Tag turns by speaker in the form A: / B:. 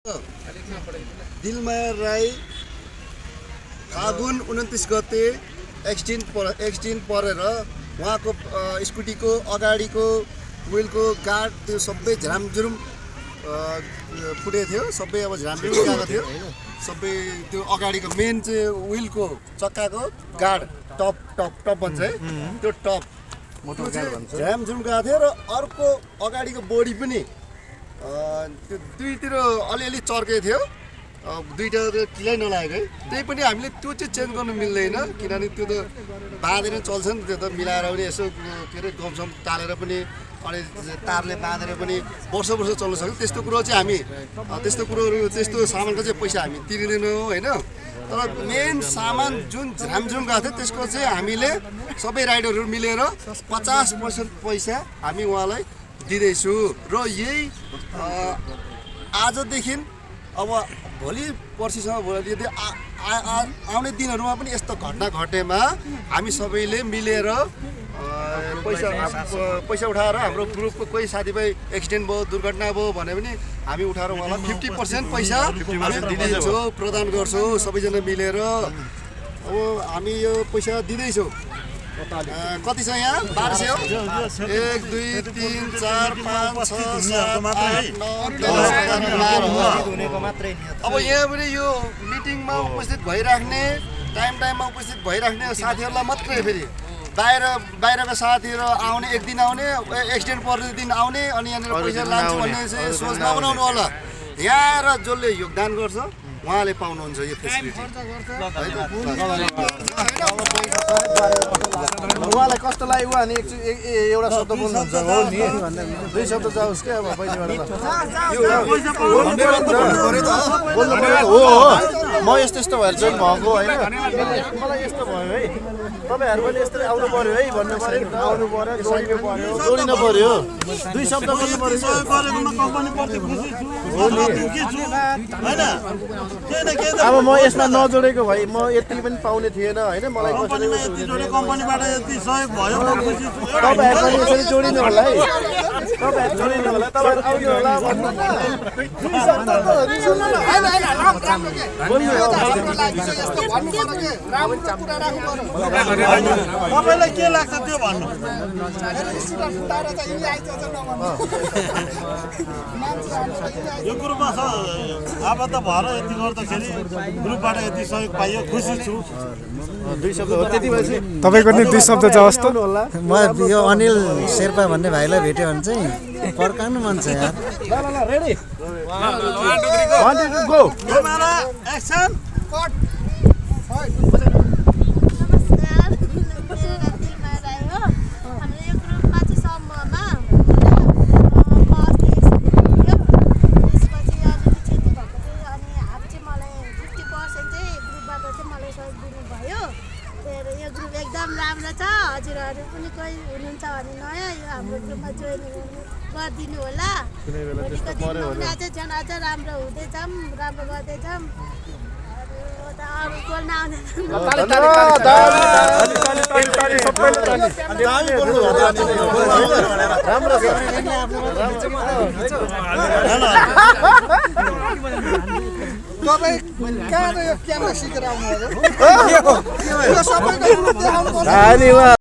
A: दिलमाया राई फागुन 29 गते एक्सिडेन्ट परेर उहाँको स्कुटीको अगाडिको व्हीलको गार्ड त्यो सबै झ्रामझुरुम फुटेको थियो। सबै अब झ्रामझुरुम गएको थियो। सबै त्यो अगाडिको मेन चाहिँ व्हीलको चक्काको गार्ड टप भन्छ है, त्यो टप झ्रामझुरुम गएको थियो। र अर्को अगाडिको बडी पनि त्यो दुईतिर अलिअलि चर्केको थियो। दुईटा किलै नलागेको है, त्यही पनि हामीले त्यो चाहिँ चेन्ज गर्नु मिल्दैन, किनभने त्यो त बाँधेर चल्छ नि। त्यो त मिलाएर पनि यसो के अरे गमसम टालेर पनि अनि तारले बाँधेर पनि वर्ष चल्न सक्छ। त्यस्तो कुरो चाहिँ हामी त्यस्तो सामानको चाहिँ पैसा हामी तिर्दैनौँ होइन। तर मेन सामान जुन झ्रामझुम गएको थियो त्यसको चाहिँ हामीले सबै राइडरहरू मिलेर 50% पैसा हामी उहाँलाई दिँदैछु। र यही आजदेखि अब भोलि पर्सिसम्म भोलि आउने दिनहरूमा पनि यस्तो घटना घटेमा हामी सबैले मिलेर पैसा उठाएर हाम्रो ग्रुपको कोही साथीभाइ एक्सिडेन्ट भयो, दुर्घटना भयो भने पनि हामी उठाएर उहाँलाई 50% पैसा हामी दिन्छौँ, प्रदान गर्छौँ सबैजना मिलेर। अब हामी यो पैसा दिँदैछौँ। कति छ यहाँ? 1200 1 2 3 4 5 6 7 8 9 10 11 अब यहाँ पनि यो मिटिङमा उपस्थित भइराख्ने टाइममा उपस्थित भइराख्ने साथीहरूलाई मात्रै फेरि बाहिरका साथीहरू आउने, एक दिन आउने, एक्सिडेन्ट पर्ने दिन आउने अनि यहाँनिर पैसा लान्छु भन्ने चाहिँ सोच नबनाउनु होला। यहाँ र जसले योगदान गर्छ उहाँले पाउनुहुन्छ यो फेसिलिटी।
B: उहाँलाई कस्तो लाग्यो उहाँले एउटा शब्द बोल्नुहुन्छ हो नि, दुई शब्द जाओस् क्या अब पहिलेबाट हो म यस्तो भएर चाहिँ भएको होइन, मलाई यस्तो भयो है, तपाईँहरू पनि यस्तै आउनु पर्यो है भन्नु पर्यो, आउनु पर्यो, जोडिनु पर्यो, दुई शब्द बोल्नु पर्यो अब म यसमा नजोडेको भए म यति पनि पाउने थिएन होइन। मलाई तपाईँहरू पनि यसरी जोडिनु होला है, तपाईँहरू जोडिनु होला, तपाईँहरू आउनु होला
C: तपाईलाई के लाग्छ त्यो भन्नु। यो ग्रुपमा आबद्ध भएर यति गर्दाखेरि ग्रुपबाट यति सहयोग पाइयो, खुसी छु।
B: दुई शब्द हो त्यति भएपछि
D: तपाईको नि दुई शब्द जाओस् त।
E: म यो अनिल शेर्पा भन्ने भाइलाई भेट्यो भने चाहिँ पर्काउनु मन छ यार।
B: ल ready 1 2 3 go
C: camera action cut.
F: एकदम राम्रो छ। हजुरहरू पनि कोही हुनुहुन्छ भने नयाँ यो हाम्रो ग्रुपमा जोइन गरिदिनु होला। भोलिको दिनमा चाहिँ झन् अझ राम्रो हुँदैछौँ, राम्रो गर्दैछौँ। अरू बोल्न आउँदैन।
C: तपाईँ कहाँ यो क्यामेरा सिकेर आउनु